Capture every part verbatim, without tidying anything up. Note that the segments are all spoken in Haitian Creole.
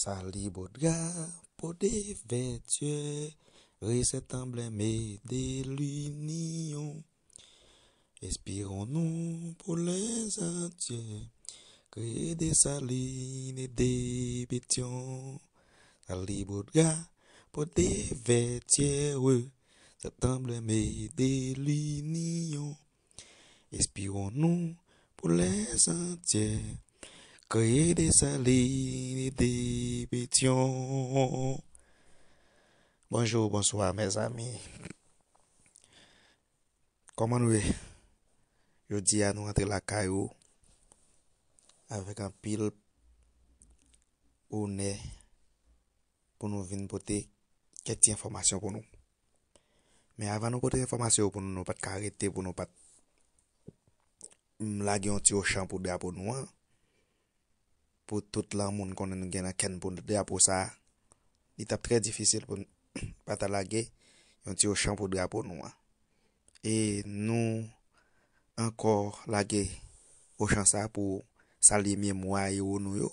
Sali Bodra, pour des vertueux, recette emblème de l'union. Inspirons-nous pour les adultes, créer des salines et des pétions. Sali Bodra, pour des vertueux, recette emblème de l'union. Inspirons-nous pour les adultes, créer des salines et des pétions. Bonjou, bonswa, mezanmi. Kòman nou ye? Jodi a, nou antre lakay ou avèk anpil onè pou nou vin pote kèk ti enfòmasyon pou nou. Men avan nou pote enfòmasyon yo pou nou, nou pa t ka rete pou nou pa t, mm, lage yon ti ochan pou drapo nou an. Pou tout lanmou n konnen n gen nan kè n pou drapo sa a, li t ap trè difisil pou n pa ta lage yon ti ochan pou drapo nou an. E nou ankò lage ochan sa a pou salye memwa ewo nou yo.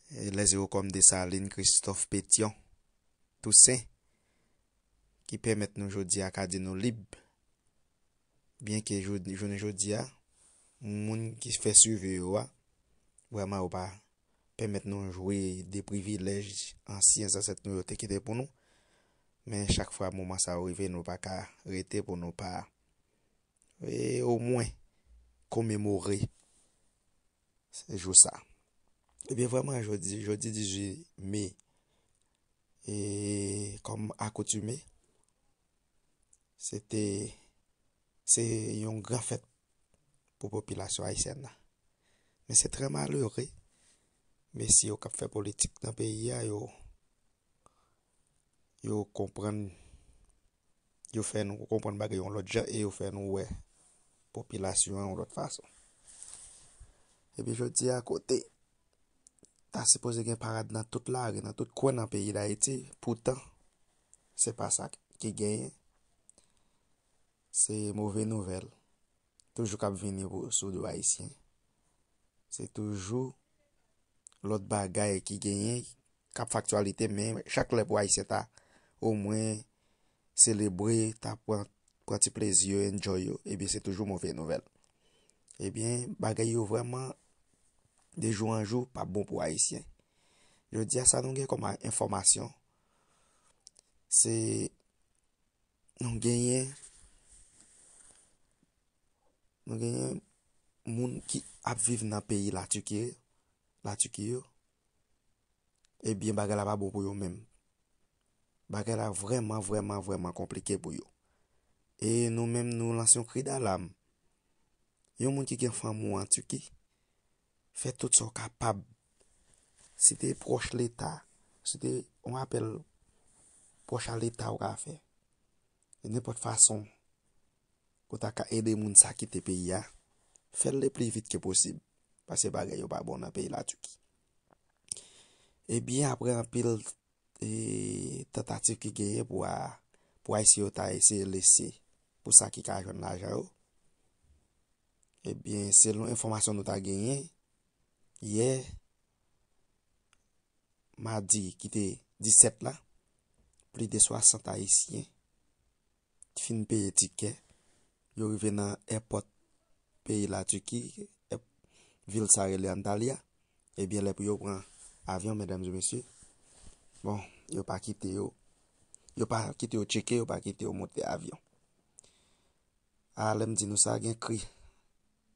E les héros comme Dessalines, Christophe, Pétion, Toussaint, ki pèmèt nou jodi a ka di nou lib. Byenke jou-, jounen jodi a, moun ki fè swive yo a, vrèman yo pa pèmèt nou jwi de privilèj ansyen zansèt nou yo te kite pou nou. Men chak fwa moman sa yo rive, nou pa ka rete pou nou pa, e, omwen komemore jou sa. Ebyen, vrèman, jodi, jodi dizuit me, e, kòm akoutume, se te, se yon gran fèt pou popilasyon ayisyèn nan. Men se trè malere, mesye yo k ap fè politik nan peyi a, yo, yo konprann, yo fè nou konprann bagay yon lòt jan e yo fè nou wè popilasyon an yon lòt fason. Epi jodi a, kote ta sipoze gen parad nan tout lari, nan tout kwen nan peyi Dayiti, poutan, se pa sa ki genyen. Se move nouvèl toujou k ap vini pou, sou do ayisyen. Se toujou lòt bagay ki genyen, k ap fè aktyalite, men chak lè pou ayisyen ta omwen selebre, ta pran, pran ti plezi yo, enjoy yo, ebyen se toujou move nouvèl. Ebyen, bagay yo vrèman, de jou an jou, p ap bon pou ayisyen. Jodi a, sa nou gen kòm a-, enfòmasyon, se nou genyen, nou genyen moun ki ap viv nan peyi Latiki, Latiki yo, ebyen, bagay la pa bon pou yo menm. Bagay la vrèman, vrèman, vrèman konplike pou yo. E nou menm, nou lanse yon kri dalam. Yon moun ki gen fanmi w an Tiki, fè tout sa w kapab. Si te pwòch Leta, si te yon apèl pwòch a Leta w ka fè, nenpòt fason ou ta ka ede moun sa kite peyi a, fè l le pli vit ke posib, paske bagay yo pa bon nan peyi Latiki. Ebyen, apre anpil, e, tantativ ki genyen pou a, pou Ayisyen yo ta eseye lese pou sa ki ka jwenn lajan yo, ebyen, selon enfòmasyon nou ta genyen, yè, madi ki te disèt la, plis de swasant Ayisyen fin peye tikè. Yo rive nan èpòt peyi Latiki, èp-, vil sa rele Antalya. Ebyen, lè pou yo pran avyon, medam e mesye, bon, yo pa kite yo, yo pa kite yo tcheke, yo pa kite yo monte avyon. A, lè m di nou sa, gen kri.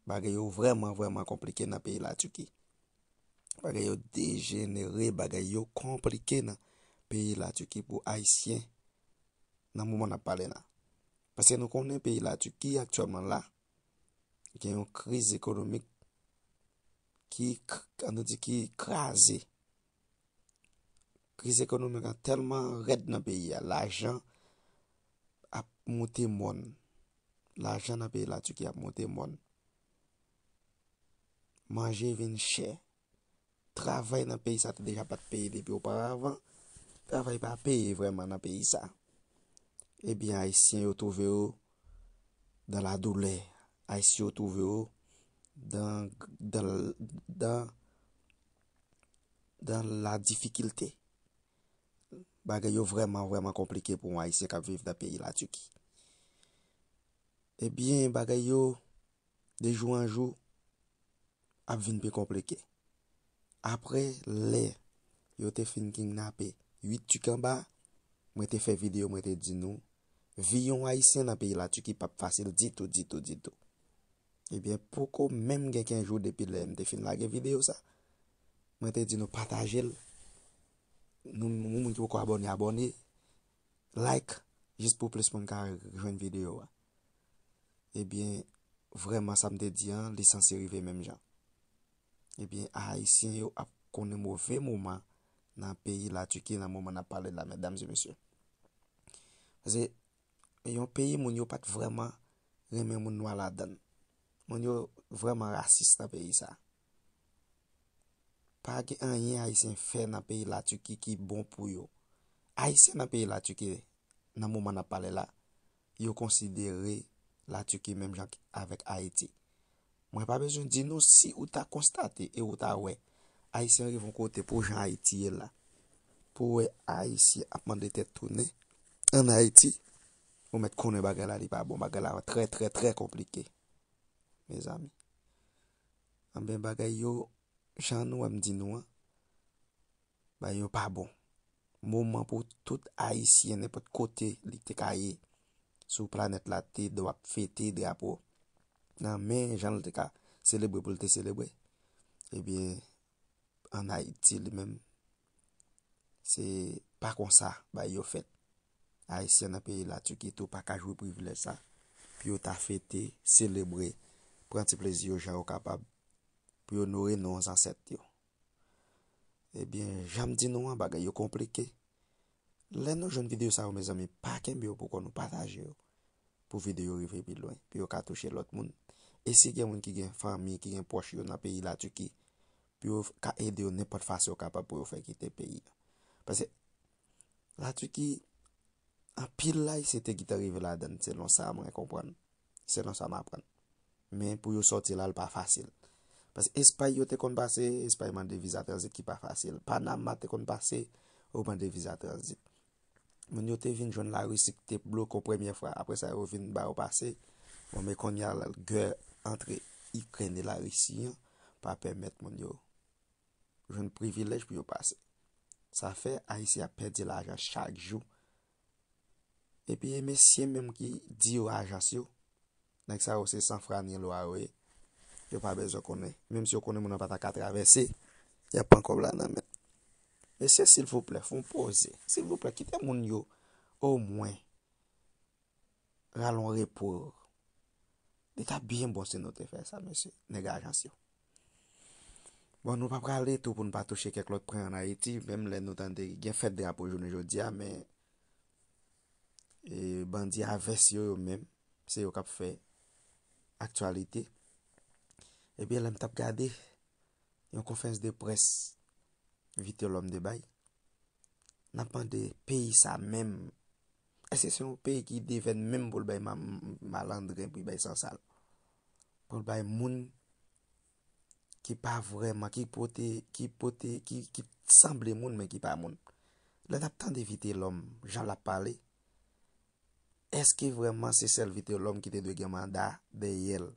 Bagay yo vrèman, vrèman konplike nan peyi Latiki. Bagay yo dejenere, bagay yo konplike nan peyi Latiki pou Ayisyen nan moman n ap pale la. Paske nou konnen peyi Latiki aktyèlman la, gen yon kriz ekonomik ki, k-, an nou di ki kraze. Kriz ekonomik la tèlman rèd nan peyi a, lajan ap monte mòn. Lajan nan peyi Latiki ap monte mòn. Manje vin chè. Travay nan peyi sa te deja pa t peye depi oparavan. Travay pa peye vrèman nan peyi sa. Ebyen, Ayisyen yo twouve yo dans la douleur. Ayisyen yo twouve yo dans, dans, dans, dans la difficulté. Bagay yo vrèman, vrèman konplike pou yon Ayisyen k ap viv nan peyi Latiki. Ebyen, bagay yo, de jou an jou, ap vin pi konplike. Apre lè yo te fin kidnape uit Tik anba, mwen te fè videyo, mwen te di nou, vi yon Ayisyen nan peyi Latiki p ap fasil ditou, ditou, ditou. Ebyen, poko menm gen kenz jou depi lè m te fin lage videyo sa. Mwen te di nou pataje l. Nou, moun ki poko abòne, abòne. Like, jis pou plis moun ka jwenn videyo a. Ebyen, vrèman sa m te di an, li sanse rive menm jan. Ebyen, Ayisyen yo ap konnen move moman nan peyi Latiki nan moman n ap pale la, medam e mesye. Paske yon peyi moun yo pa t vrèman renmen moun nwa ladan l. Moun yo vrèman rasis nan peyi sa. Pa gen anyen Ayisyen fè nan peyi Latiki ki bon pou yo. Ayisyen nan peyi Latiki, nan moman n ap pale la, yo konsidere Latiki menm jan avèk Ayiti. Mwen pa bezwen di nou si ou ta konstate e ou ta wè Ayisyen rive yon kote pou jan Ayiti ye la. Pou wè Ayisyen ap mande tèt tounen ann Ayiti, ou mèt konnen bagay la li pa bon, bagay la trè, trè, trè konplike, mezanmi. Anben, bagay yo, jan nou wè m di nou an, bagay yo pa bon. Moman pou tout Ayisyen, nenpòt kote li te ka ye sou planèt la, te dwe ap fete drapo nan men, jan l te ka selebre pou l te selebre. Ebyen, ann Ayiti li menm, se pa konsa bagay yo fèt. Ayisyen nan peyi Latiki tou pa ka jwi privilèj sa, pou yo ta fete, selebre, pran ti plezi yo jan yo kapab, pou yo onore non zansèt yo. Ebyen, jan m di nou an, bagay yo konplike. Lè nou jwenn videyo sa yo, mezanmi, pa kenbe yo pou kò nou, pataje yo. Pou videyo rive pi lwen, pou yo ka touche lòt moun. E si gen moun ki gen fanmi, ki gen pwòch yo nan peyi Latiki, pou yo ka ede yo nenpòt fason yo kapab pou yo fè kite peyi a. Paske Latiki, anpil Ayisyen te gentan rive ladan l, selon sa mwen konprann, selon sa m aprann. Men pou yo sòti la, l pa fasil. Paske Espay yo te konn pase, Espay mande viza tranzit ki pa fasil. Panama te konn pase, ou mande viza tranzit. Moun yo te vin jwenn Larisi ki te bloke w premye fwa. Apre sa, yo vin ba yo pase. Bon, men kounye a, gè antre Ikrèn e Larisi an pa pèmèt moun yo jwenn privilèj pou yo pase. Sa fè Ayisyen ap pèdi lajan chak jou. Epi e mesye menm ki di yo ajans yo, nèg sa yo se san fra ni lwa yo ye. Yo pa bezwen konnen. Menm si yo konnen moun nan pa ta ka travèse, y ap pran kòb la nan men. Mesye, silvouplè, fè yon poze. Silvouplè, kite moun yo omwen rale yon repo. Li t ap byen bon si nou te fè sa, mesye, nèg ajans yo. Bon, nou pa prale tou pou n pa touche kèk lòt pwen ann Ayiti, menm lè nou tande gen fèt drapo jounen jodi a, men e, bandi a vès yo, yo menm, se yo k ap fè aktyalite. Ebyen, lè m t ap gade yon konferans de près Vitelhomme te bay, n ap mande peyi sa menm, èske se yon peyi ki devèn menm pou l bay ma-, malandren, pou l bay sansal? Pou l bay moun ki pa vrèman, ki pote, ki pote, ki, ki sanble moun, men ki pa moun. Lè n ap tande Vitelhomme, jan l ap pale, èske vrèman se sèl Vitelhomme ki te dwe gen manda dèyè l?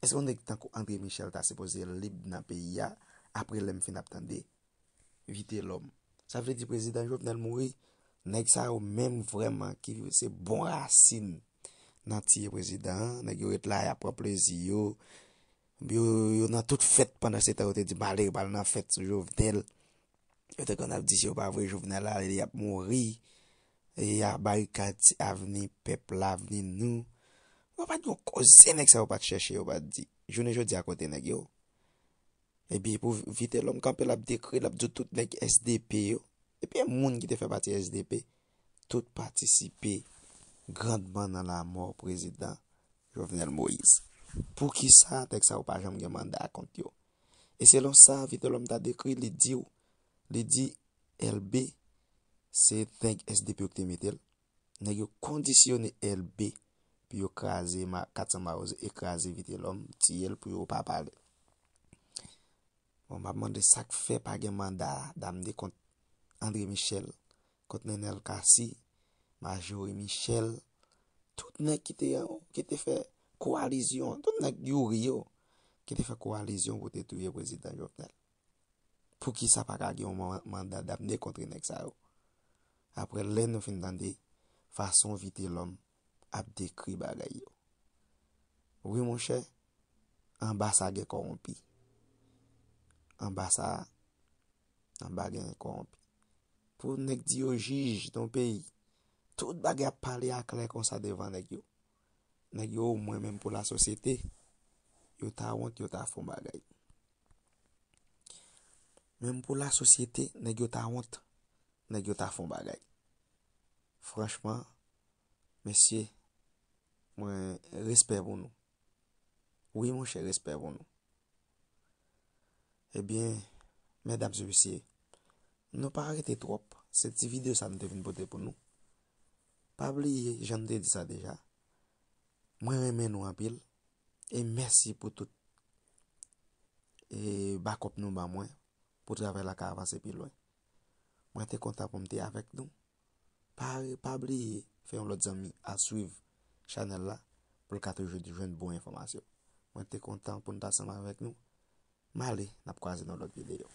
Èske yon nèg tankou André Michel ta sipoze lib nan peyi a, apre lè m fin ap tande Vitelhomme? Sa vle di prezidan Jovenel mouri, nèg sa yo menm vrèman ki se bon rasin nan tiye prezidan an, nèg yo ret la, y ap pran plezi yo, yo, yo nan tout fèt, pandan se tan yo te di malere pa al nan fèt sou Jovenel. Yo te konn ap di si yo pa voye Jovenel ale, y ap mouri. E y a barikad ti avni pèp la, avni nou. Yo pa t gen koze nèg sa yo pa t chèche, yo pa t di. Jounen jodi a kote nèg yo? Ebyen pou Vitelhomme kanpe, l ap dekri, l ap di tout nèg S D P yo. Ebyen moun ki te fè pati S D P, tout patisipe grandman nan lanmò prezidan Jovenel Moïse. Poukisa nèg sa yo pa janm gen manda kont yo? E selon sa Vitelhomme ta dekri, li di w, li di L B se nèg S D P yo ki te mete l. Nèg yo kondisyone L B pou yo kraze ma-, kat san Mawozo e kraze Vitelhomme, tiye l pou yo pa pale. Bon, m ap mande sa k fè pa gen manda damne kont André Michel, kont Nenel Cassy, Majorie Michel, tout nèg ki te, ki te fè kowalizyon, tout nèg Youri yo, ki te fè kowalizyon pou te touye prezidan Jovenel. Poukisa pa ka gen yon man- manda damne kont nèg sa yo? Apre lè nou fin tande fason Vitelhomme ap dekri bagay yo. Wi, monchè, anba sa gen kòwonpi. Anba sa, anba gen kòwonpi. Pou nèg di yo jij nan peyi, tout bagay ap pale aklè konsa devan nèg yo. Nèg yo, omwen menm pou lasosyete, yo ta wont, yo ta fon bagay. Menm pou lasosyete, nèg yo ta wont, nèg yo ta fon bagay. Franchman, mesye, mwen respè pou nou. Wi, monchè, respè pou nou. Ebyen, medam e mesye, nou pa rete twòp. Se ti videyo sa nou te vin pote pou nou. Pa bliye, jan m te di sa deja, mwen renmen nou anpil. E mèsi pou tout e bakòp nou ban mwen pou travay la ka avanse pi lwen. Mwen te kontan pou m te avèk nou. Pa, pa bliye fè yon lòt zanmi al swiv chanèl la pou l ka toujou jwenn bon enfòmasyon. Mwen te kontan pou n t ansanm avèk nou. M ale, n ap kwaze nan lòt videyo.